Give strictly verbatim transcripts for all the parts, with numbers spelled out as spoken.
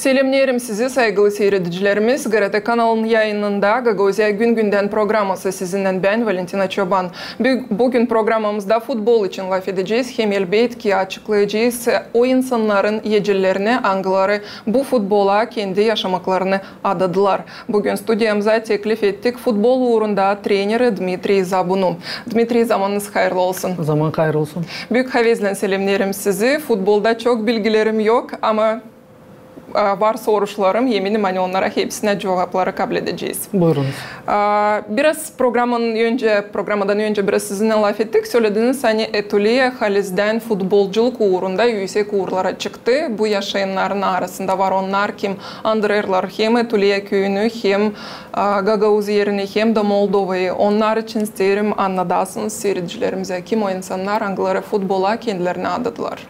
Selemneerim sizi, saygılı siiredicilerimiz. GRT kanalın yayınında "Gagauziya gün-gündän" programası, sizinnän bän, Valentina Çoban. Bü-, büün programamızda futbol için lafedecez hem, elbetki, açıklayacez o insannarın ecellerini, angıları bu futbola kendi yaşamaklarını adadılar. Büün studiyamıza teklif ettik futbol uurunda treneri Dmitriy Zabunu. Dmitriy, zamanınız hayırlı olsun. Zaman hayırlı olsun. Büük havezlän selemneerim sizi. Futbolda çok bilgilerim yok, ama, a, var soruşlarım, eminim, ani onnara hepsinä cuvapları kabledecez. Buyurunuz. A, biraz programanın öncä, programadan öncä biraz sizinnän lafettik. Sölediniz, ani Etuliya halizdän futbolculuk uurunda üüsek uurlara çıktı. Bu yaşayannarın arasında var onnar, kim andırêrlar hem Etuliya küüyünü, hem, a, Gagauz Erini, hem dä Moldovayı. Onnar için isteerim annadasınız siiredicilerimizä, kim o insannar, angıları futbola kendilerini adadılar.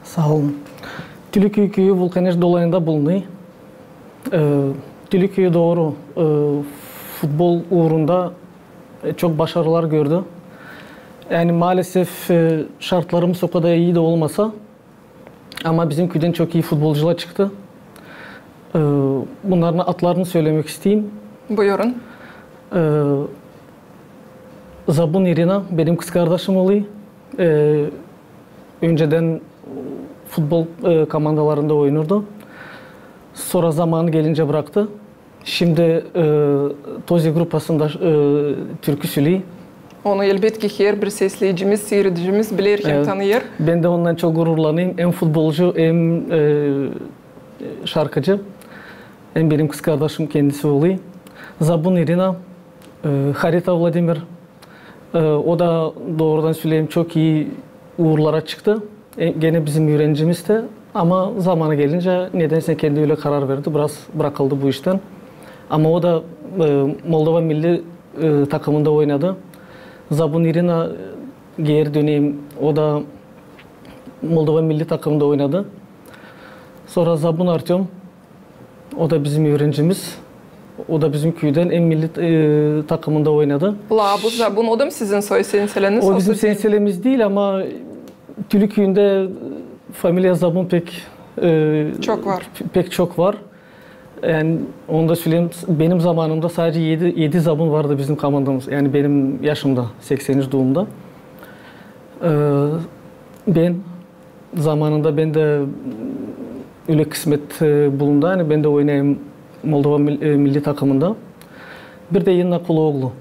Saa olun. Tüliküü küüyü Vulkaneş dolayında bulunêr. E, Tüliküü dooru, e, futbol uurunda, e, çok başarılar gördü. Yani, maalesef, e, şartlarımız o kadar ii dä olmasa, ama bizim küüdän çok ii futbolcular çıktı. E, bunnarın adlarını sölemäk isteerim. Buyurun. E, Zabun İrina benim kızkardaşım olêr. E, öncedän futbol, e, komandalarında oynardı. Sora zamanı gelincä bıraktı. Şindi, e, Tozi grupasında, e, türkü söleyim. Onu, elbetki, herbir sesleyicimiz, siiredicimiz biler hem tanıyêr. Bän dä ondan çok gururlanêrım. Hem futbolcu, hem, e, şarkıcı. Hem benim kızkardaşım kendisi olêr. Zabun İrina, e, Harita Vladimir, e, o da, doorudan söleyim, çok ii uurlara çıktı. E, genä bizim üürenicimiz dä, ama zamanı gelincä nedensä kendi ölä karar verdi, biraz brakıldı bu iştän. Ama o da, e, Moldova milli, e, takımında oynadı. Zabun İrina, e, geeri döneyim, o da Moldova milli takımında oynadı. Sora Zabun Artёm, o da bizim üürenicimiz. O da bizim küüdän hem milli, e, takımında oynadı. Labus Zabun, o da mı sizin soy senseleriniz? O bizim senselerimiz diil, ama Tüliküündä familiya Zabun pek, e, pek çok var. Yani, onu da söleyim, benim zamanımda sadecä edi, edi Zabun vardı bizim komandamız. Yani, benim yaşımda, seksenincä duumda. E, bän zamanında bän dä ölä kısmet, e, bulundu. Yani, bän dä oynêêrım Moldova mil-, e, milli takımında. Bir dä Inna Kulaoglu,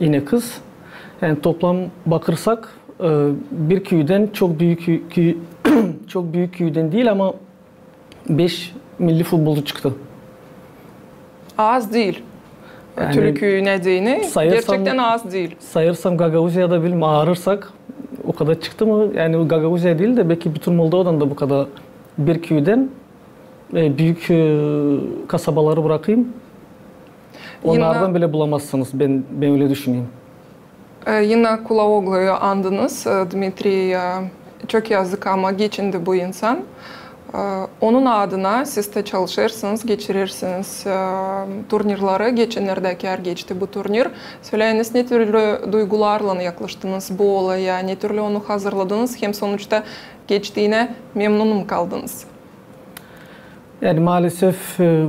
inä kız. Yani, toplam bakırsak, e, bir küüdän, çok büük kü-, kü-, çok büük küüdän diil, ama beş milli futbolcu çıktı. Az diil. Yani, Tüliküüyü deyni, gerçektän az diil. Sayırsam Gagauziyada, bilmeerim, aarırsak, o kadar çıktı mı? Yani, Gagauziya diil dä, beki bütün Moldovadan da bu kadar bir küüdän, e, büük, e, kasabaları brakayım, onnardan bilä bulamazsınız, bän, bän ölä düşüneyim. E, Inna Kulaogluyu andınız, e, Dmitriy, e, çok yazık, ama geçindi bu insan. E, onun adına siz dä çalışêrsınız, geçirersiniz, e, turnirleri. Geçennerdä kär geçti bu turnir. Söleyiniz, ne türlü duygularlan yaklaştınız bu olaya, ne türlü onu hazırladınız, hem sonuçta geçtiinä memnun mu kaldınız? Yani, maalesef, e,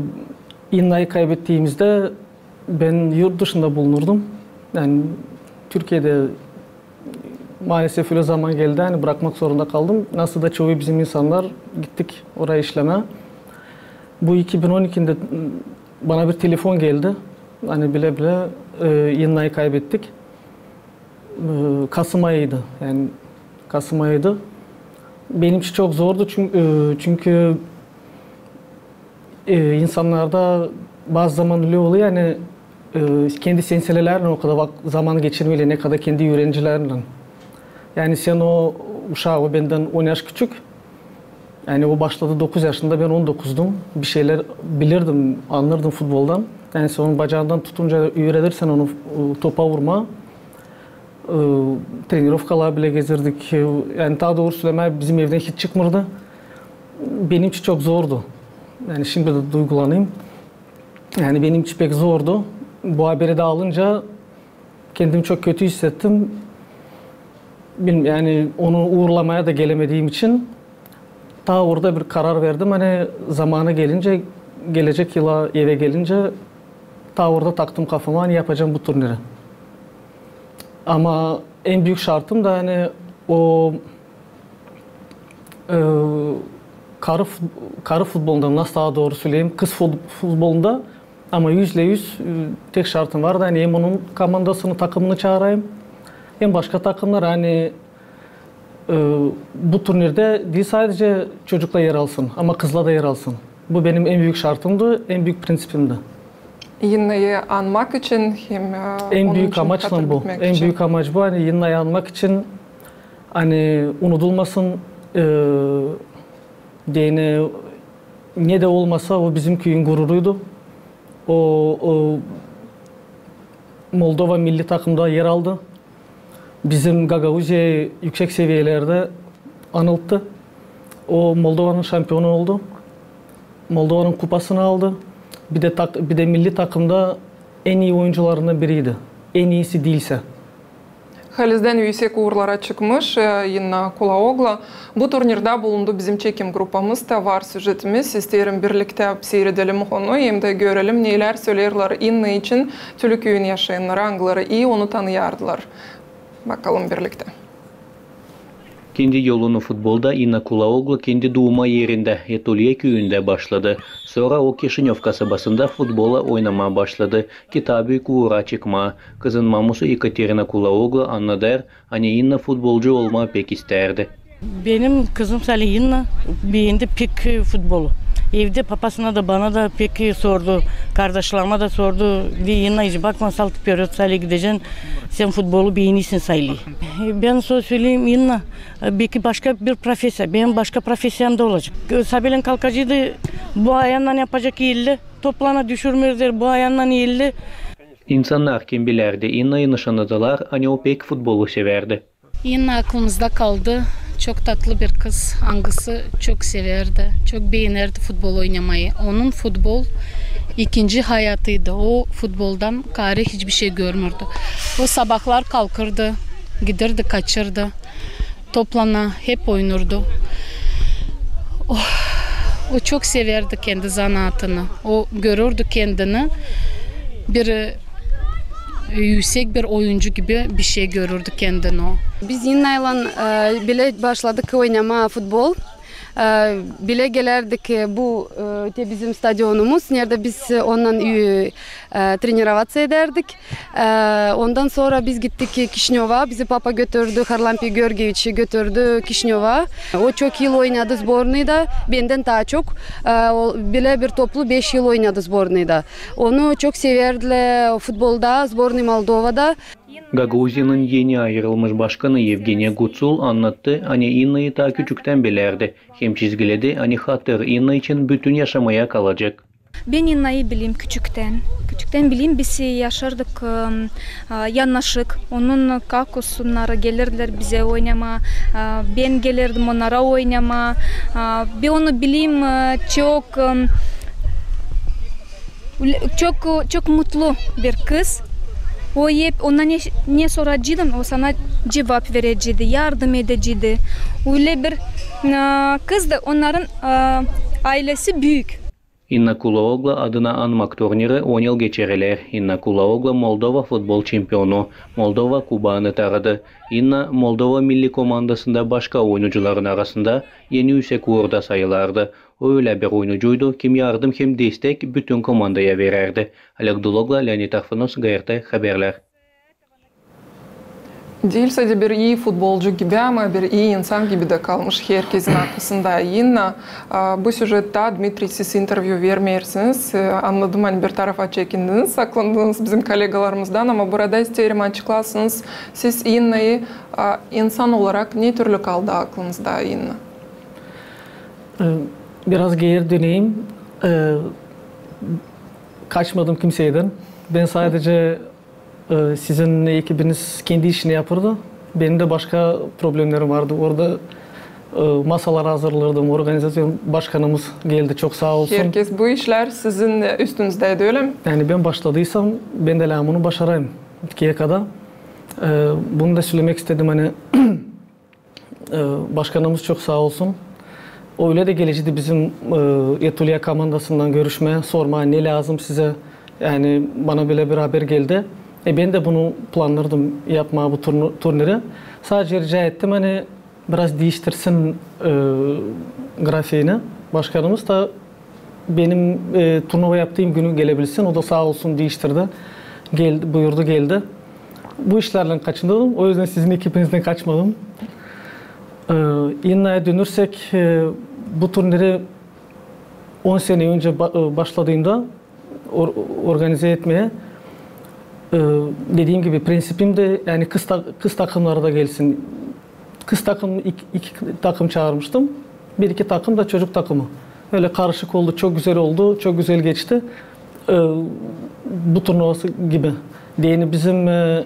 İnnayı kaybettiimizdä bän yurt dışında bulunurdum. Yani, Türkiyedä maalesef ölä zaman geldi, ani brakmak zorunda kaldım. Nasıl da çoyu bizim insannar, gittik oraya işlemää. Bu iki bin on ikindä bana bir telefon geldi. Ani bilä-bilä, e, İnnayı kaybettik. E, Kasım ayıydı, yani Kasım ayıydı. Benim için çok zordu çün-, e, çünkü, e, insannarda bazı zaman ölä olêr, yani, e, kendi senselerlän o kadar vak-, zamanı geçirmeerlär, ne kadar kendi üürenicilerinnän. Yani sän o uşaa, o bendän on yaş küçük. Yani o başladı dokuz yaşında, bän on dokuzdum. Bir şeylär bilirdim, annardım futboldan. Yani sän onun bacaandan tutunca üüredirsän onu, e, topa vurmaa. E, trenirovkalara bilä gezirdik. E, yani taa doorusu sölemää, bizim evdän hiç çıkmırdı. Benim için çok zordu. Yani şindi dä duygulanêrım. Yani benim için pek zordu. Bu haberi dä alınca kendimi çok kötü hissettim. Bilm-, yani onu uurlamaya da gelemediim için. taa orada bir karar verdim, ani zamanı gelincä, gelecek yıla evä gelincä, taa orada taktım kafama, ani yapacam bu turniri. Ama en büük şartım da, ani o, e, karı fut-, karı futbolunda, nasıl taa dooru söleyim, kız fut-, futbolunda, ama üzde üz, e, tek şartım vardı, ani hem onun komandasını, takımını çaarayım, hem başka takımnar, ani e, bu turnirdä diil sadecä çocuklar er alsın, ama kızlar da er alsın. Bu benim en büük şartımdı, en büük prinsipimdi. Innayı anmak için hem, e, en büük amaç bu. En büük amaç bu, ani Innayı anmak için, ani unudulmasın, e, deyni, ne dä olmasa, o bizim küüyün gururuydu. O, o Moldova milli takımda er aldı. Bizim Gagauziyayı üüksek seviyelerdä anılttı. O Moldovanın şampiyonu oldu. Moldovanın kupasını aldı. Bir dä tak-, bir dä milli takımda en ii oyuncularından biriydi. En iisi diilsä. Halizdän üüsek uurlara çıkmış, e, Inna Kulaoglu. Bu turnirdä bulundu bizim çekim gruppamız da, var süjetimiz. İsteerim birliktä siiredelim onu, hem dä görelim, neylär söleerlär Inna için Tülü küüyün yaşayannarı, angıları ii onu tanıyardılar. Bakalım birliktä. Kendi yolunu futbolda Inna Kulaoglu kendi duuma erindä, Etulye küüyündä başladı. Sora o Kişinöv kasabasında futbolla oynamaa başladı, ki taa büük uura çıkmaa. Kızın mamusu Ekaterina Kulaoglu annadêr, ani Inna futbolcu olmaa pek istärdi. Benim kızım sali Inna beendi pek, e, futbolu. Evdä papasına da, bana da pek, e, sordu, kardaşlarıma da sordu. Dedi, Inna, hiç bakma, salt vperod, sali gidecän, sän futbolu beenirsin sali. E, bän sä söleyim, Inna, e, beki başka bir profesiya. Benim başka profesiyam da olacek. E, sabeelän kalkaceydı, bu ayannan yapacek elli, toplana düşürmezlär, bu ayannan elli. İnsannar, kim bilärdi Innayı, nışannadılar, ani o pek futbolu sevärdi. Inna aklımızda kaldı. Çok tatlı bir kız, angısı çok sevärdi, çok beenärdi futbol oynamayı. Onun futbol ikinci hayatıydı. O futboldan kaarı hiçbir şey görmürdü. O sabahlar kalkırdı, giderdi, kaçırdı, toplana, hep oynurdu. O, o çok sevärdi kendi zanaatını. O görürdü kendini bir, e, üüsek bir oyuncu gibi bir şey görürdü kendini o. Biz Innaylan, e, bilä başladık oynamaa futbol. E, bilä gelärdik, e, bu, e, te bizim stadionumuz, neredä biz, e, ondan, e, e, trenirovatsä edärdik. E, ondan sora biz gittik Kişinöva. Bizi papa götürdü, Harlampiy Georgiyeviç götürdü Kişinöva. O çok yıl oynadı zbornıyda, bendän taa çok. E, o, bilä bir toplu beş yıl oynadı zbornıyda. Onu çok sevärdilär futbolda, zbornıy Moldovada. Gagauziyanın eni ayırılmış başkanı Evgeniya Gutsul annattı, ani Innayı taa küçüktän bilärdi, hem çizgiledi, ani hatır Inna için bütün yaşamaya kalacek. Bän Innayı bilerim küçüktän. Küçüktän bilerim, biz yaşardık, e, e, yannaşık. Onun kakosunnarı gelerdilär bizä oynamaa. E, bän gelerdim onnara oynamaa. E, bän onu bilerim, e, çok, e, çok, çok mutlu bir kız. O hep ona ne, ne soracedin, o sana cuvap verecedi, yardım edecedi. Ölä bir, e, kızdı, onnarın, e, aylesi büük. Inna Kulaoglu adına anmak turniri on yıl geçirilär. Inna Kulaoglu Moldova futbol çempionu, Moldova kubanı taarıdı. Inna Moldova milli komandasında başka oynucuların arasında en üüsek uurda sayılardı. O ölä bir oynuncuydu, kim yardım hem destek bütün komandaya verärdi. Oleg Duloglu, Leonid Arfanos, GRT Haberlär. Diil sade bir ii futbolcu gibi, ama bir ii insan gibi dä kalmış herkezin aklısında Inna. A, bu süjettä, Dmitriy, siz intervyu vermeersiniz. E, annadım, ani bir tarafa çekindiniz, saklandınız bizim kollegalarımızdan, ama burada isteerim açıklayasınız, siz Innayı, a, insan olarak ne türlü kaldı aklınızda Inna? E, biraz geeri döneyim. E, kaçmadım kimseydän. Bän sadecä E, sizin ekibiniz kendi işini yapırdı. Benim dä başka problemlerim vardı. Orada, e, masalar hazırlardım. Organizasyon başkanımız geldi. Çok saa olsun. Herkez bu işlär sizin üstünüzdäydi, ölä mi? Yani bän başladıysam, bän dä lääzım onu başarayım. Bitkiyä kadar. E, bunu da sölemäk istedim, ani E, başkanımız çok saa olsun. O ölä dä gelecekti bizim, e, Etoliya komandasından görüşmää, sormaa, ne lääzım sizä. Yani bana bölä bir haber geldi. E, bän dä bunu plannardım yapmaa bu turnu-, turniri. Sadecä rica ettim, ani biraz diiştirsin, e, grafiini. Başkanımız da benim, e, turnuva yaptığım günü gelebilsin. O da saa olsun diiştirdi. Geldi, buyurdu, geldi. Bu işlärlän kaçındım. O üzdän sizin ekibinizdän kaçmadım. E, İnnaya dönürsäk, e, bu turniri on senä öncä ba-, e, başladığımda or-, organizä etmää, e, dediim gibi, prinsipim dä, yani kız ta-, kız takımları da gelsin. Kız takım, iki, iki takım çaarmıştım. Bir-iki takım da çocuk takımı. Ölä karışık oldu, çok gözäl oldu, çok gözäl geçti. E, bu turnuvası gibi. Deyni bizim, e,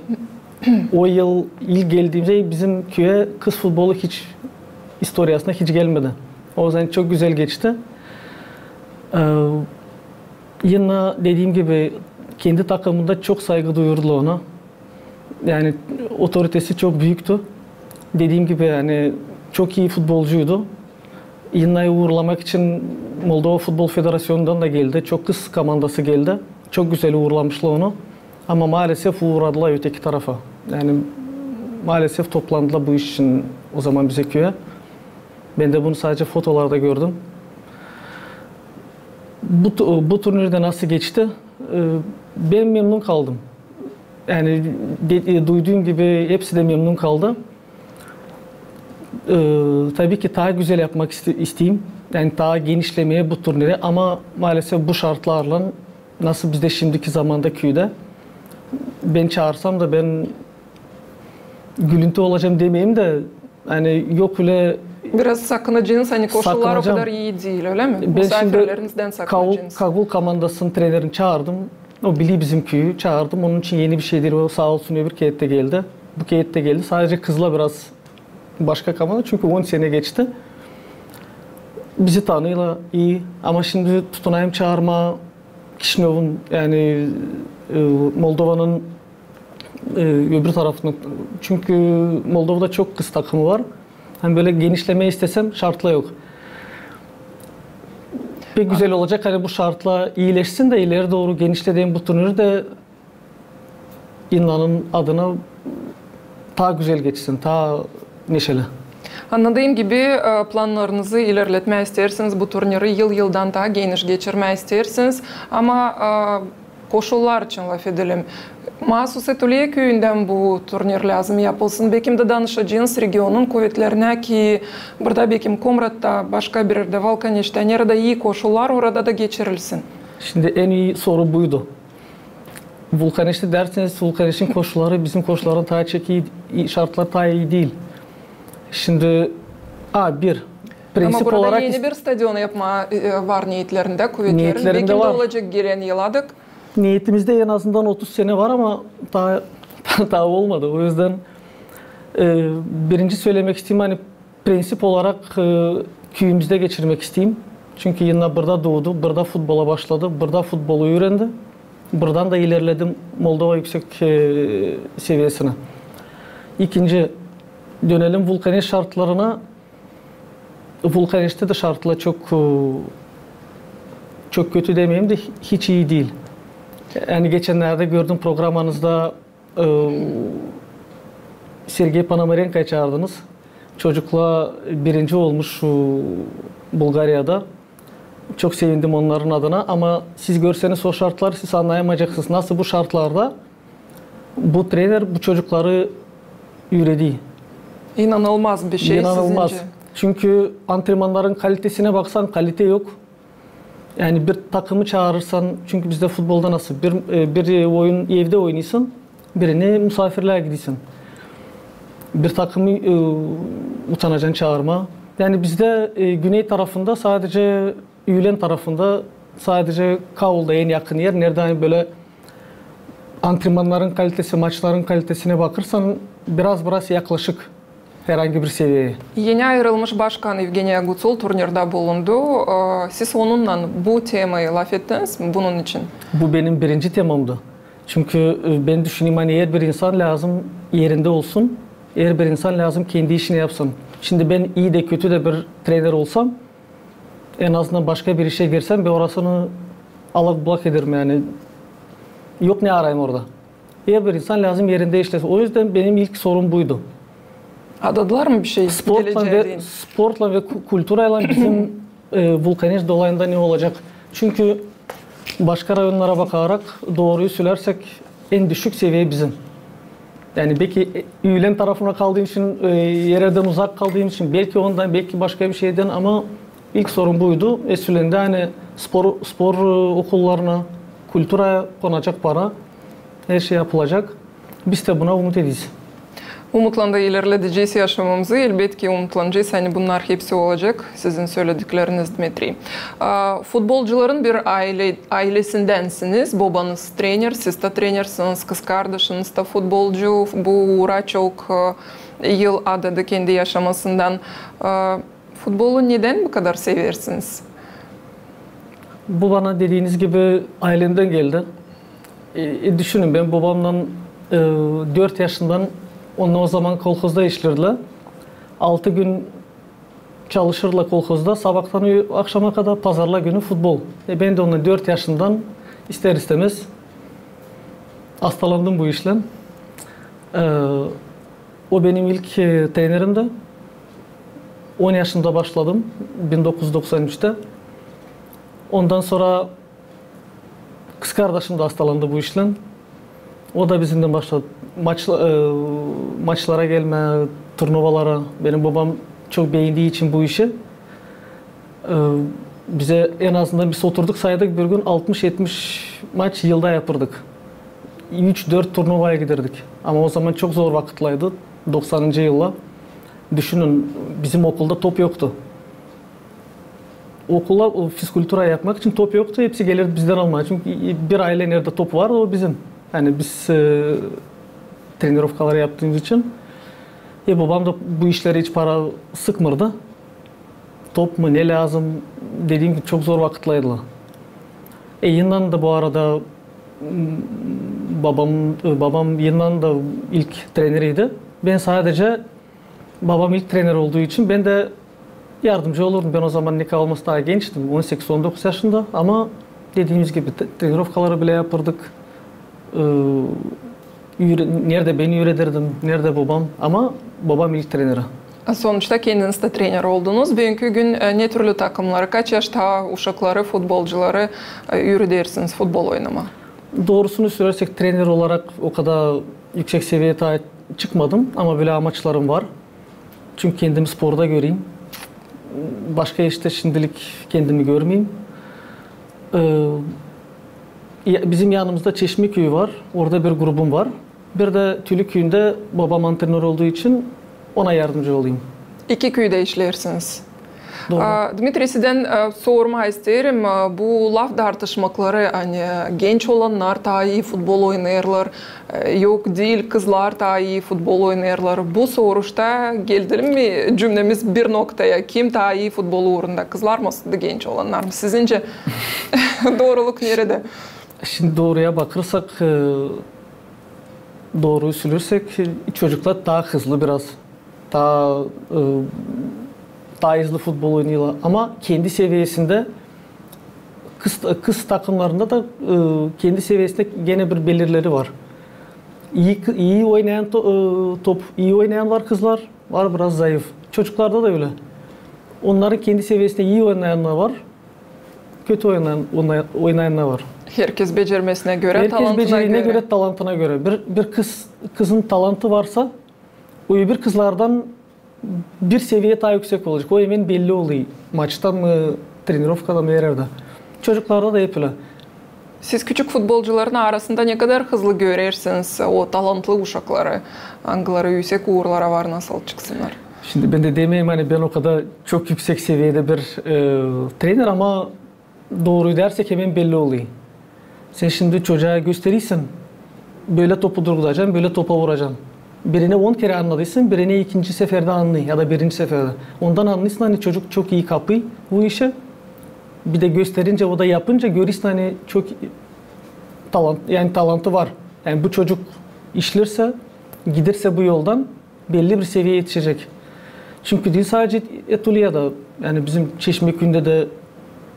o yıl ilk geldiimizä bizim küüyä kız futbolu hiç istoriyasında hiç gelmedi. O üzdän çok gözäl geçti. E, İnna dediim gibi, kendi takımında çok saygı duyurdular ona. Yani otoritesi çok büyüktü. Dediim gibi, yani çok ii futbolcuydu. İnnayı uurlamak için Moldova Futbol Federaţiyonundan da geldi. Çok kız komandası geldi. Çok gözäl uurlamışlar onu. Ama maalesef uuradılar öteki tarafa. Yani maalesef toplandılar bu iş için o zaman bizä küüyä. Bän dä bunu sadecä fotolarda gördüm. Bu tu-, bu turnir dä nasıl geçti? E, bän memnun kaldım. Yani de-, e, duyduum gibi hepsi dä memnun kaldı. E, tabii ki taa gözäl yapmak iste-, isteerim. Yani taa genişlemää bu turniri, ama maalesef bu şartlarlan, nasıl bizdä şindiki zamanda küüdä, bän çaarsam da bän gülüntü olacam demeyim dä, ani yok ölä... Biraz sakınacınız, ani koşullar o kadar ii diil, ölä mi? Bän şindi Musafirlerinizdän Kagul, sakınacınız. Kagul komandasının trenerini çaardım. O biler bizim küüyü, çaardım. Onun için eni bir şey diil. O saa olsun öbür keerä dä geldi. Bu keerä dä geldi. Sadecä kızla biraz başka komanda, çünkü on senä geçti. Bizi tanıyla ii. Ama şindi tutunayım çaarmaa Kişinövun, yani, e, Moldovanın, e, öbür tarafını. Çünkü Moldovada çok kız takımı var. Hani bölä genişlemää istesem, şartla yok. Pek gözäl olacek, hani bu şartla iileşsin dä ileri dooru genişlediim bu turniri dä İnnanın adına taa gözäl geçsin, taa neşeli. Annadıım gibi, e, plannarınızı ilerletmää isteersiniz, bu turniri yıl-yıldan taa geniş geçirmää isteersiniz. Ama, e, koşullar için lafedelim. Maasuz Etoliya küüyündän bu turnir lääzım yapılsın. Bekim dä danışacınız regionun kuvetlerinä, ki burada bekim Komratta, başka bir erdä, Vulkaneştä, neredä ii koşullar, orada da geçirilsin. Şindi en ii soru buydu. Vulkaneştä deersiniz, Vulkaneşin koşulları bizim koşullardan taa çok ii, ii, şartlar taa ii diil. Şindi, a, bir, ama prensip burada olarak eni bir stadion yapmaa, e, var neetlerindä kuvetlerin. Neetlerindä var. Bekim dä olacek gelän yıladık. Neetimizdä en azından otuz senä var, ama taa, taa olmadı. O üzdän, e, birinci sölemää isteerim, hani prensip olarak, e, küüyümüzdä geçirmää isteerim. Çünkü İnna burada duudu, burada futbola başladı, burada futbolu üürendi. Buradan da ilerledi Moldova üüksek, e, seviyesinä. İkinci, dönelim Vulkaneş şartlarına. Vulkaneştä dä şartlar çok, e, çok kötü demeyim dä, hiç ii diil. Yani geçennerdä gördüm programanızda, e, Sergey Ponomarenkayı çaardınız. Çocuklar birinci olmuş, e, Bulgariyada. Çok sevindim onnarın adına, ama siz görseniz o şartları, siz annayamayacaksınız, nasıl bu şartlarda bu trener bu çocukları üüredi. İnanılmaz bir şey. İnanılmaz. Sizincä? Çünkü antrenmannarın kalitesinä baksan, kalite yok. Yani bir takımı çaarırsan, çünkü bizdä futbolda nasıl, bir, e, bir oyun evdä oynêêrsın, birini musaafirlää gidersin. Bir takımı, e, utanacan çaarmaa. Yani bizdä, e, güney tarafında sadecä, üülen tarafında sadecä Kaulda en yakın er, neredä, hani, bölä antrenmannarın kalitesi, maçların kalitesinä bakırsan, biraz, biraz yaklaşık herhangi bir seviyeyä. Eni ayırılmış başkan Evgeniy Gutul turnirdä bulundu. E, siz onunnan bu temayı lafettiniz mi bunun için? Bu benim birinci temamdı. Çünkü, e, bän düşünerim, hani, herbir insan lääzım erindä olsun, herbir insan lääzım kendi işini yapsın. Şindi bän ii dä, kötü dä bir trener olsam, en azından başka bir işe girsem, ben orasını alak-bulak ederim yani. Yok ne arayım orada. Herbir insan lääzım erindä işlesin. O üzdän benim ilk sorum buydu. Adadılar mı bir şey? Sportlan ve, Geleceğe deyni. Sportlan ve ku-, kulturaylan bizim e, Vulkaneş dolayında ne olacak? Çünkü başka rayonnara bakarak, dooruyu sölersek, en düşük seviye bizim. Yani belki e, üülen tarafına kaldığım için, e, erevdän uzak kaldığım için, belki ondan, belki başka bir şeydän, ama ilk sorum buydu. Esülendä, ani spor, spor e, okullarına, kulturaya konacak para, her şey yapılacak. Biz dä buna umut ederiz. Umutlan da ilerledecez yaşamamızı, elbetki umutlanacez, ani bunnar hepsi olacek, sizin söledikleriniz, Dmitriy. A, futbolcuların bir aile, ailesindänsiniz. Bobanız trener, siz dä trenersiniz, kızkardaşınız da futbolcu, bu uura çok e, yıl adadı kendi yaşamasından. A, futbolu nedän bu kadar seversiniz? Bu bana, dediğiniz gibi, ailemdän geldi. E, e, düşünün, ben bobamnan e, dört yaşından, onunnan o zaman kolhozda işlerdilär. Altı gün çalışırdılar kolhozda, sabahtan ü-, akşama kadar, pazarlar günü futbol. E, ben dä onunnan dört yaşından ister-istämäz astalandım bu işlän. E, o benim ilk e, trenerimdi. On yaşımda başladım, bin dokuz üz doksan üçtä. Ondan sora kızkardaşım da astalandı bu işlän. O da bizimdän başladı. Maçla-, e, maçlara gelmää, turnuvalara. Benim bobam çok beendiği için bu işi, e, bizä en azından biz oturduk, saydık, bir gün altmış etmiş maç yılda yapırdık. Üç-dört turnuvaya giderdik. Ama o zaman çok zor vakıtlaydı, doksanıncı yıllar. Düşünün, bizim okulda top yoktu. Okula o fizkultura yapmak için top yoktu, hepsi gelirdi bizdän almaa. Çünkü bir aile neredä top vardı, o bizim. Yani biz e, trenirovkaları yaptığımız için. E, bobam da bu işleri hiç para sıkmırdı. Top mu, ne lääzım, dediğim gibi, çok zor vakıtlaydılar. E, Yınan da bu arada, m, bobam, e, bobam Yınan da ilk treneriydi. Ben sadece Bobam ilk trener olduğu için ben dä yardımcı olurdum. Ben o zaman ne kadar olmasa taa gençtim, on sekiz on dokuz yaşında, ama dediğimiz gibi te-, trenirovkaları bilä yapırdık. E, üüre-, neredä bän üürederdim, neredä bobam, ama bobam ilk treneri. Sonuçta kendiniz dä trener oldunuz. Büünkü gün e, ne türlü takımları, kaç yaşta uşakları, futbolcuları e, üüredersiniz futbol oynamaa? Doğrusunu sölersek, trener olarak o kadar yüksek seviyeye taa çıkmadım, ama bölä amaçlarım var. Çünkü kendimi sporda göreyim. Başka işte şimdilik kendimi görmeyim. E, ya-, bizim yanımızda Çeşmeküyü var, orada bir grubum var. Bir dä Tülüküyündä bobam antrenör olduğu için ona yardımcı olayım. İki küüdä işleersiniz. Doğru. A, Dmitriy, sizdän e, sormaa isteerim, e, bu laftartışmakları, ani genç olannar taa ii futbol oynêêrlar, e, yok diil, kızlar taa ii futbol oynêêrlar. Bu soruşta geldi mi cümnemiz bir noktaya, kim taa ii futbol uurunda, kızlar mı osa genç olannar mı? Sizincä, dooruluk neredä? Şimdi doğruya bakırsak, e, doğruyu söleyecek, çocuklar taa hızlı biraz. Taa, e, taa hızlı futbol oynêêrlar. Ama kendi seviyesindä kız, kız takımlarında da, e, kendi seviyesindä genä bir belirleri var. İi, ii oynayan to-, e, top, ii oynayan var kızlar, var biraz zayıf. Çocuklarda da ölä. Onnarın kendi seviyesindä ii oynayannar var, kötü oynayan, oyna-, oynayannar var. Herkez becermesinä görä, Herkez talantına becerdiğine görä. Göre, talantına göre. Bir, bir kız, kızın talantı varsa, o öbür kızlardan bir seviye taa yüksek olacek. O hemen belli oluyor. Maçta mı, trenirovkada mı, her erdä. Çocuklarda da hep ölä. Siz küçük futbolcuların arasında ne kadar hızlı görersiniz o talantlı uşakları, angıları üüsek uurlara var, nasıl çıksınnar? Şimdi bän dä demeyim, ani bän o kadar çok yüksek seviyede bir, e, trener, ama doğruyu deersek, hemen belli oluyor. Sän şimdi çocaa gösterirsin, bölä topu durgutacan, bölä topa vuracan. Birinä on kerä annadıysan, birinä ikinci seferdä annêêr ya da birinci seferdä. Ondan annêêrsın, ani çocuk çok ii kapêr bu işi. Bir dä gösterincä, o da yapınca görersin, ani çok talant, yani talantı var. Yani bu çocuk işlersä, gidersä bu yoldan, belli bir seviyeyä etişecek. Çünkü diil sadece Etuliyada, yani bizim Çeşmeküyündä dä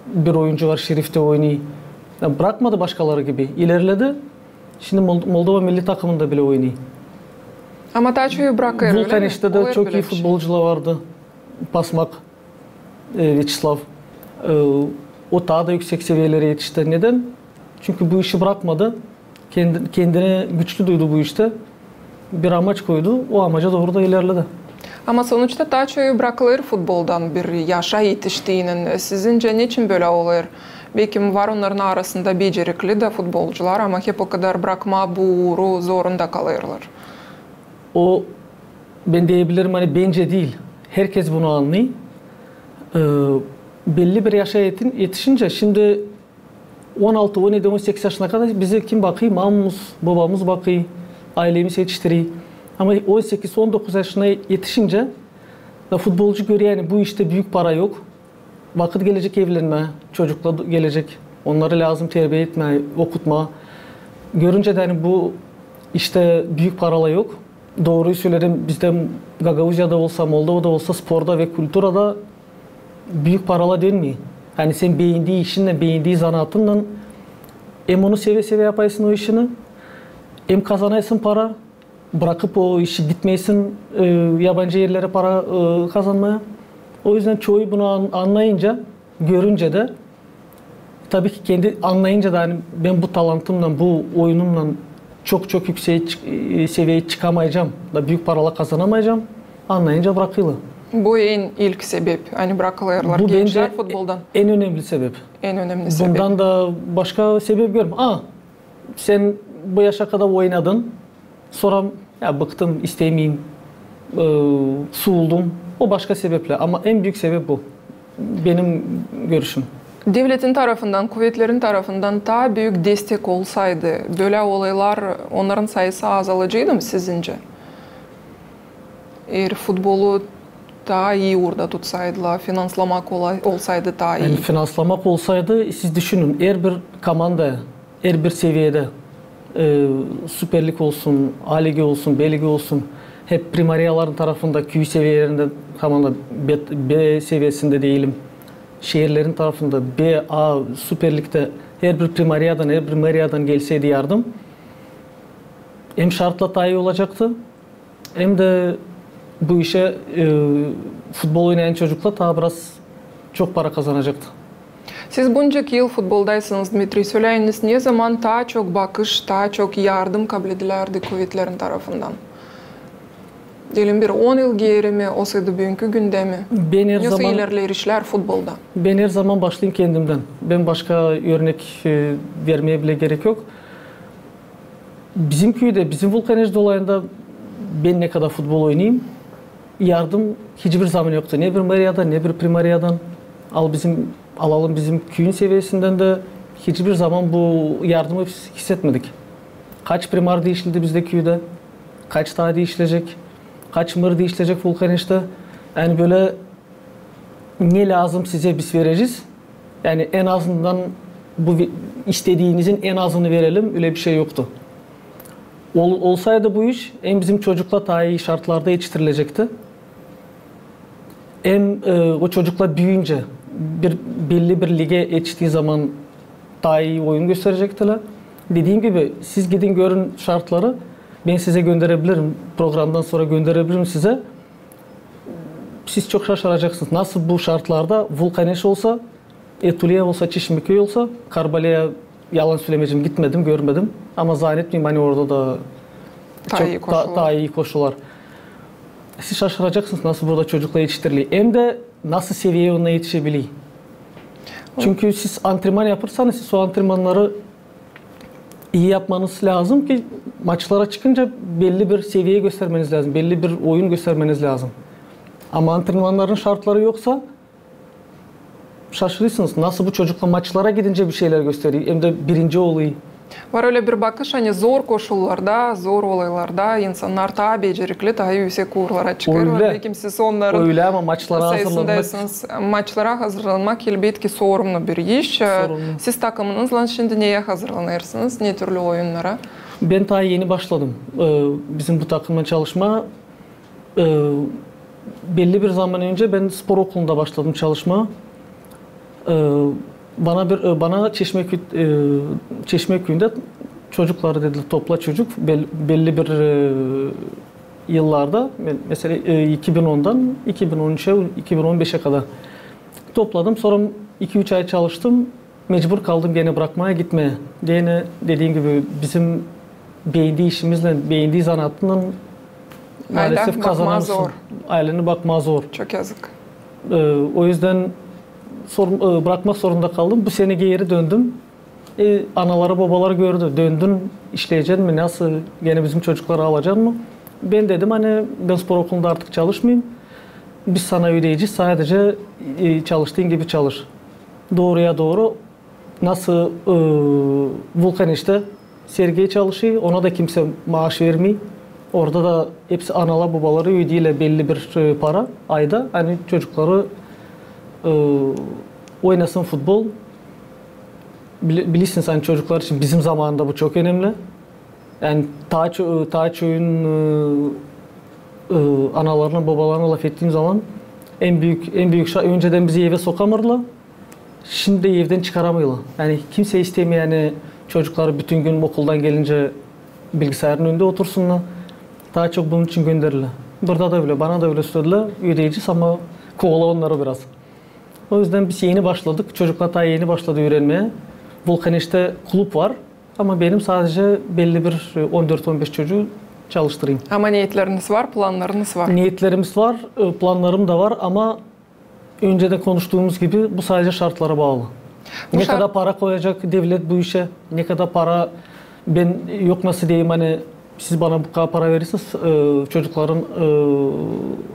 bir oyuncu var, Şerifte oynêêr. Ya, brakmadı başkaları gibi, ilerledi. Şindi Mol-, Moldova milli takımında bile oynêêr. Ama taa çoyu brakêr, ölä mi? Vulkaneşte dä çok ii futbolcular vardı. Pasmak, e, Vyaçeslav. E, o taa da üüksek seviyelerä etişti. Nedan? Çünkü bu işi brakmadı. Kendi-, kendini güçlü duydu bu işte. Bir amaç koydu, o amaca dooru da ilerledi. Ama sonuçta taa çoyu brakılêr futboldan bir yaşa etiştiinän. Sizincä, neçin bölä olêr? Bekim var onnarın arasında becerikli dä futbolcular, ama hep o kadar brakmaa bu uuru zorunda kalêrlar. O, bän deyebilirim, ani bencä diil. Herkez bunu annêêr. E, belli bir yaşa etin-, etişincä, şindi on altı, on edi, on sekiz yaşına kadar bizi kim bakêr? Mamamız, bobamız bakêr, aylemiz etiştirer. Ama on sekiz, on dokuz yaşına etişincä da futbolcu görer, ani bu işte büük para yok. Vakıt gelecek evlenmää, çocuklar gelecek. Onnarı lääzım terbiye etmää, okutmaa. Görüncä dä, ani bu işte büük paralar yok. Dooruyu söleerim, bizdä Gagauziyada olsa, Moldovada olsa sporda ve kulturada büük paralar dönmeer. Ani sän beendiin işinnän, beendiin zanaatınnan hem onu seve-seve yaparsın o işini, hem kazanarsın para, brakıp o işi gitmeersin, e, yabancı erlerä para, e, kazanmaa. O üzdän çoyu bunu an-, annayınca, görüncä dä, tabii ki kendi annayınca da, ani bän bu talantımnan, bu oyunumnan çok-çok üüksek çı-, e, seviyeyä çıkamayacam da büük paralar kazanamayacam, annayınca brakêrlar. Bu en ilk sebep, ani brakılêrlar gençlär futboldan. Bu bendä en önemli sebep. En önemli sebep. Bundan da başka sebep görmeerim. A, sän bu yaşa kadar oynadın, sora, ya, bıktım, istemeyim, e, suuldum. O başka sebeplär. Ama en büük sebep bu. Benim görüşüm. Devletin tarafından, kuvetlerin tarafından taa büük destek olsaydı, bölä olaylar, onnarın sayısı azalaceydı mı sizincä? Eer futbolu taa ii uurda tutsaydılar, finanslamak ola-, olsaydı taa ii. Yani finanslamak olsaydı, siz düşünün, herbir komanda, herbir seviyedä, e, Süper Lig olsun, A ligi olsun, B ligi olsun, hep primariyaların tarafında, küü seviyelerindä, komanda B, B seviyesindä deyelim, şeerlerin tarafında, B, A, Süper Ligdä herbir primariyadan, herbir meriyadan gelseydi yardım, hem şartlar taa ii olacaktı, hem dä bu işä, e, futbol oynayan çocuklar taa biraz çok para kazanacaktı. Siz buncak yıl futboldaysınız, Dmitriy, söläyiniz, ne zaman taa çok bakış, taa çok yardım kabledilärdi kuvetlerin tarafından? Deyelim, bir on yıl geeri mi, olsaydı büünkü gündä mi? Nasıl ilerleer işlär futbolda? Bän her zaman başlayım kendimdän. Bän başka örnek, e, vermeyä bile gerek yok. Bizim küüdä, bizim Vulkaneş dolayında bän ne kadar futbol oynayım, yardım hiçbir zaman yoktu. Ne bir meriyadan, ne bir primariyadan. Al bizim, alalım bizim küüyün seviyesindän dä hiçbir zaman bu yardımı biz hissetmedik. Kaç primar diişildi bizdä küüdä, kaç taa diişilecek, kaç mır diişilecek Vulkaneştä. Yani bölä ne lääzım sizä biz verecez. Yani en azından bu vi-, istediinizin en azını verelim, ölä bir şey yoktu. Ol-, olsaydı bu iş, hem bizim çocuklar taa ii şartlarda etiştirilecekti, hem, e, o çocuklar büüyüncä bir, belli bir ligä etiştii zaman taa ii oyun gösterecektilär. Dediim gibi, siz gidin görün şartları, bän sizä gönderebilirim, programdan sora gönderebilirim sizä. Siz çok şaşıracaksınız. Nasıl bu şartlarda Vulkaneş olsa, Etuliya olsa, Çişmiköy olsa, Karbaleyä, yalan sölemeyecäm, gitmedim, görmedim. Ama zannetmeyim, ani orada da taa ii koşular. Siz şaşıracaksınız, nasıl burada çocuklar etiştiriliyor. Hem dä nasıl seviyeyä onnar etişebiliyor. Çünkü siz antrenman yapırsanız, siz o antrenmannarı ii yapmanız lääzım ki maçlara çıkınca belli bir seviyeyä göstermeniz lääzım, belli bir oyun göstermeniz lääzım. Ama antrenmannarın şartları yoksa, şaşırêrsınız, nasıl bu çocuklar maçlara gidincä bir şeylär gösteriyor, hem dä birinci oluyor. Var ölä bir bakış, ani zor koşullarda, zor olaylarda insannar taa becerikli, taa üüsek uurlara çıkêrlar. Bekim siz onnarın sayısındaysınız. Öylä, ama maçlara hazırlanmak. Maçlara hazırlanmak, elbetki, sorumlu bir iş. Sorumlu. Siz takımınızlan şindi neyä hazırlanêrsınız, ne türlü oyunnara? Bän taa eni başladım, e, bizim bu takımnan çalışmaa. E, belli bir zaman öncä bän spor okulunda başladım çalışmaa. E, Bana bir, e, bana Çeşmeköy, e, Çeşmeköyündä çocukları dediler, topla çocuk bel-, belli bir, e, yıllarda, me-, mesela, e, iki bin ondan iki bin on üçä, iki bin on beşä kadar topladım. Sora iki-üç ay çalıştım. Mecbur kaldım genä bırakmaa, gitmää. Genä dediim gibi bizim beendii işimizlän, beendii zanaatınnan maalesef kazanamêêrsın. Ayleni bakmaa zor. Çok yazık. E, o üzdän sor-, e, bırakmak zorunda kaldım. Bu sene geeri döndüm. E, anaları, bobaları gördü. Döndün, işleyecän mi, nasıl, genä bizim çocukları alacan mı? Bän dedim, ani bän spor okulunda artık çalışmayım. Biz sana ödeyecez, sadece, e, çalıştıın gibi çalış. Dooruya dooru, nasıl, e, Vulkaneştä Sergey çalışêr, ona da kimsä maaş vermeer. Orada da hepsi analar, bobaları ödeerlär belli bir, e, para ayda, ani çocukları, e, oynasın futbol. Bili-, bilirsiniz, ani çocuklar için bizim zamanında bu çok önemli. Yani taa ço-, taa çoyun, e, e, analarına, bobalarına lafettiim zaman en büük, en büük şa-, öncedän bizi evä sokamêêrlar. Şindi dä evdän çıkaramêêrlar. Yani kimsä istemeer, yani çocukları bütün gün okuldan gelincä bilgisayarın önündä otursunnar. Taa çok bunun için gönderilär. Burada da ölä, bana da ölä sölediler, ödeyecez, ama kovala onnarı biraz. O üzdän biz eni başladık, çocuklar taa eni başladı üürenmää. Vulkaneştä klub var, ama benim sadece belli bir, e, on dört on beş çocuu çalıştırayım. Ama neetleriniz var, plannarınız var? Neetlerimiz var, e, plannarım da var, ama öncedän konuştuumuz gibi bu sadece şartlara baalı. Ne kadar para koyacek devlet bu işä, ne kadar para, bän yok nasıl deyim, ani siz bana bu kadar para verirsiniz, e, çocukların, e,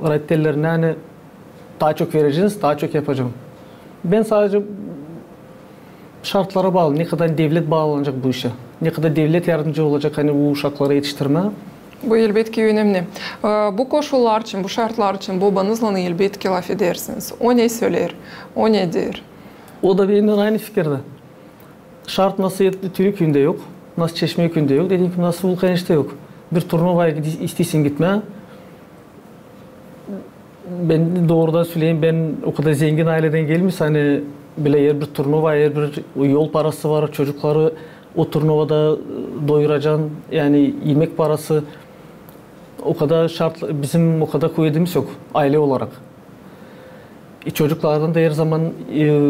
raitelerinä, ani taa çok vereceniz, taa çok yapacam. Bän sadece şartlara baalı, ne kadar devlet baalanacek bu işä, ne kadar devlet yardımcı olacek, ani bu uşakları etiştirmää. Bu, elbetki, önemli. E, bu koşullar için, bu şartlar için bobanızlan, elbetki, lafedersiniz. O ne söleer, o ne deer? O da benimnän aynı fikirdä. Şart nasıl Türüküündä yok, nasıl Çeşmeküündä yok, dediim gibi, nasıl Vulkaneştä yok. Bir turnuvaya gidi-, isteersin gitmää. Bän doorudan söleyim, bän o kadar zengin ayledän gelmeer, ani bilä herbir turnuva, herbir yol parası var, çocukları o turnuvada doyuracan, yani imek parası. O kadar şart, bizim o kadar kuvedimiz yok aylä olarak. E, çocuklardan da her zaman, e,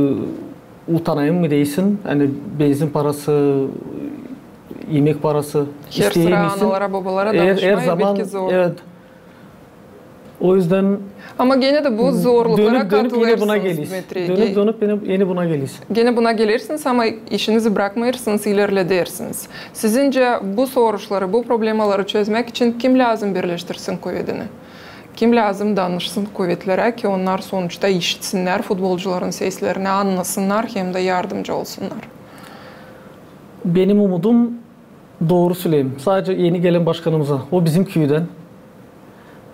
utanayım mı deysin, ani benzin parası, imek parası, her sıra analara, bobalara danışmaa, elbetki, zor. Evet. O üzdän... Ama genä dä bu zorluklara katılêrsınız, Dmitriy. Dönüp, dönüp, eni buna geleriz. Genä buna gelersiniz, ama işinizi brakmêêrsınız, ilerledersiniz. Sizincä, bu soruşları, bu problemaları çözmäk için kim lääzım birleştirsin kuvedini? Kim lääzım danışsın kuvetlerä, ki onnar sonuçta işitsinnär futbolcuların seslerini, annasınnar hem dä yardımcı olsunnar? Benim umudum, dooru söleyim, sadece eni gelän başkanımıza. O bizim küüdän.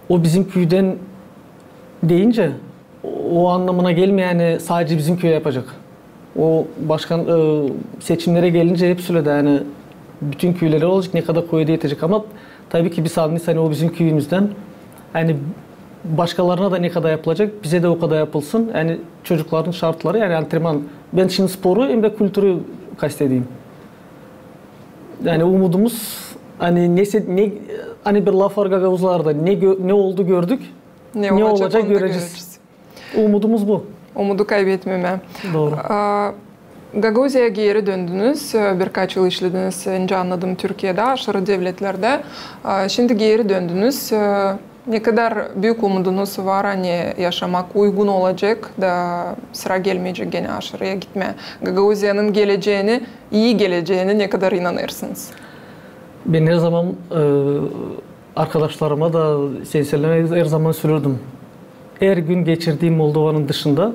O bizim küüdän deyincä, o annamına gelmeer, ani sadece bizim küüyä yapacek. O başkan, e, seçimnerä gelincä hep söledi, ani bütün küülerä olacek, ne kadar küüdä etecek. Ama tabii ki biz annêêrız, ani o bizim küüyümüzdän. Ani başkalarına da ne kadar yapılacek, bizä dä o kadar yapılsın. Ani çocukların şartları, ani antrenman. Bän şindi sporu hem dä kulturu kastedeyim. Yani umudumuz, ani nesä, ne, ani bir laf var gagauzlarda, ne gö-, ne oldu gördük, ne olacak onu da görecez. Umudumuz bu. Umudu kaybetmemää. Dooru. A, Gagauziyaya geeri döndünüz, e, birkaç yıl işlediniz, öncä annadım, Türkiyedä, aşırı devletlerdä. A, şindi geeri döndünüz. E, ne kadar büük umudunuz var, ani yaşamak uygun olacek da sıra gelmeyecek genä aşırıya gitmää? Gagauziyanın geleceeni, ii geleceeni ne kadar inanêrsınız? Bän her zaman, e, arkadaşlarıma da, senselleme her zaman sölerdim. Her gün geçirdiim Moldovanın dışında,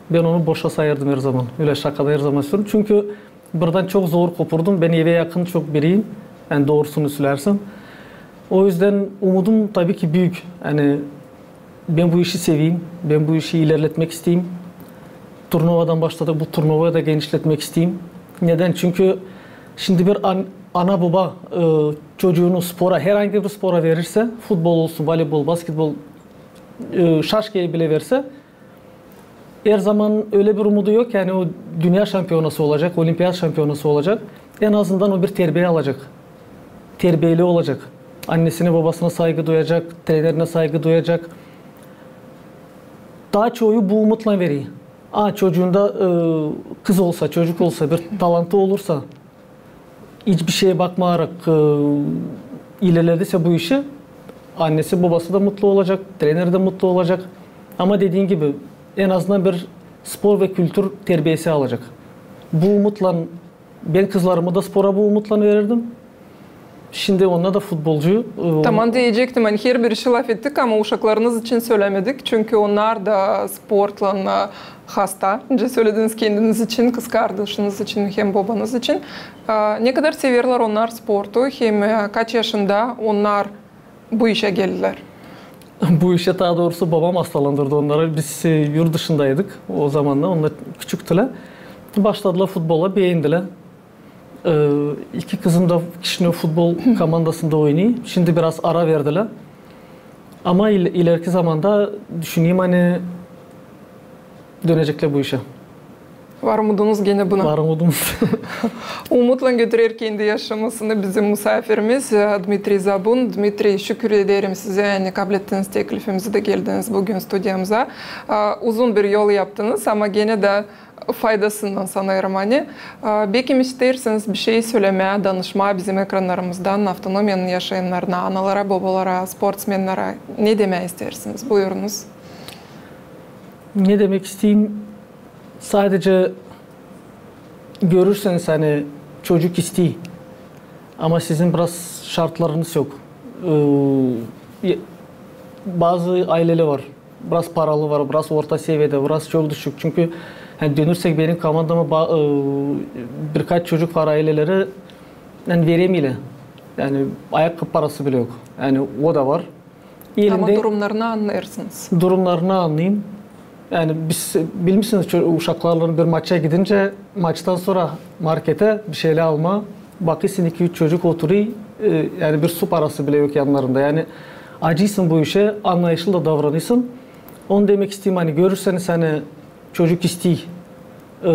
bän onu boşa sayardım her zaman. Ölä şakada her zaman sölerim. Çünkü buradan çok zor kopurdum. Bän evä yakın çok biriyim. Yani doorusunu sölersem. O üzdän umudum tabii ki büük. Yani bän bu işi seveyim. Bän bu işi ilerletmäk isteyim. Turnuvadan başladık. Bu turnuvayı da genişletmäk isteyim. Nedän? Çünkü şindi bir an-, ana-boba, e, çocuunu spora, herhangi bir spora verirsä, futbol olsun, voleybol, basketbol, e, şaşkayı bilä versä, Her zaman ölä bir umudu yok, ani o dünnä şampionası olacak, olimpiyat şampionası olacak. En azından o bir terbiya alacak. Terbiyeli olacak. Annesine, bobasına saygı duyacak, trenerine saygı duyacak. Taa çoyu bu umutlan verer. A, çocuunda, e, kız olsa, çocuk olsa, bir talantı olursa, hiçbir şeye bakmayarak, e, ilerlediyse bu işi, annesi, bobası da mutlu olacak, treneri dä mutlu olacak. Ama dediim gibi, en azından bir spor ve kültür terbiyesi alacak. Bu umutlan, bän kızlarımı da spora bu umutlan verirdim. Şindi onnar da futbolcu. E, Tamam, deyecektim, ani herbir işi lafettik, ama uşaklarınız için sölämedik, çünkü onnar da sportlan, e, hasta. Nicä sölediniz, kendiniz için, kızkardaşınız için hem bobanız için. E, ne kadar severlär onnar sportu hem, e, kaç yaşında onnar bu işä geldilär? Bu işä, taa doorusu, bobam hastalandırdı onnarı. Biz, e, yurt dışındaydık o zamanda, onnar küçüktülär. Başladılar futbola, beendilär. E, iki kızım da Kişinöv futbol komandasında oynêêr. Şindi biraz ara verdilär. Ama il-, ileriki zamanda düşünerim, ani döneceklär bu işä. Var umudunuz genä buna? Var umudumuz. Umutlan götürer kendi yaşamasını bizim musaafirimiz, e, Dmitriy Zabun. Dmitriy, şükür ederim sizä, ani kablettiniz teklifimizi dä geldiniz büün studiyamıza. E, uzun bir yol yaptınız, ama genä dä faydasından sanêrım, ani. E, bekim isteersiniz bir şey sölemää, danışmaa bizim ekrannarımızdan avtonomiyanın yaşayannarına, analara, bobalara, sportsmennara ne demää isteersiniz? Buyurunuz. Ne demäk isteerim? Sadecä görürseniz, ani çocuk isteer, ama sizin biraz şartlarınız yok. E, bazı aylelär var, biraz paralı var, biraz orta seviyedä, biraz çok düşük. Çünkü, ani, dönürsek benim komandama, ba-, e, birkaç çocuk var, ayleleri, ani, veremeerlär. Ani, ayakkapı parası bile yok. Ani, o da var. Ama durumnarını annêêrsınız. Durumnarını annêêrım. Ani biz, bilmärsiniz, ço-, uşaklarlan bir maça gidincä, maçtan sora marketä bir şeylär almaa bakêrsın, iki-üç çocuk oturêr, e, ani bir su parası bile yok yannarında. Ani acıyêrsın bu işä, annayışlı da davranêrsın. Onu demäk isteerim, ani görürseniz, ani çocuk isteer, e,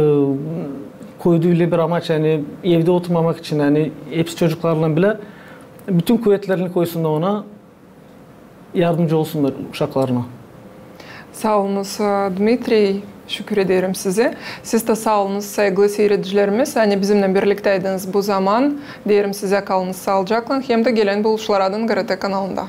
koydu ölä bir amaç, ani evdä oturmamak için, ani hepsi çocuklarlan bilä, bütün kuvetlerini koysunnar ona, yardımcı olsunnar uşaklarına. Saa olunuz, e, Dmitriy, şükür ederim sizä. Siz dä saa olunuz, saygılı siiredicilerimiz, ani bizimnän birliktäydiniz bu zaman. Deerim sizä, kalınız saalıcaklan, hem dä gelän buluşumaradän GRT kanalında.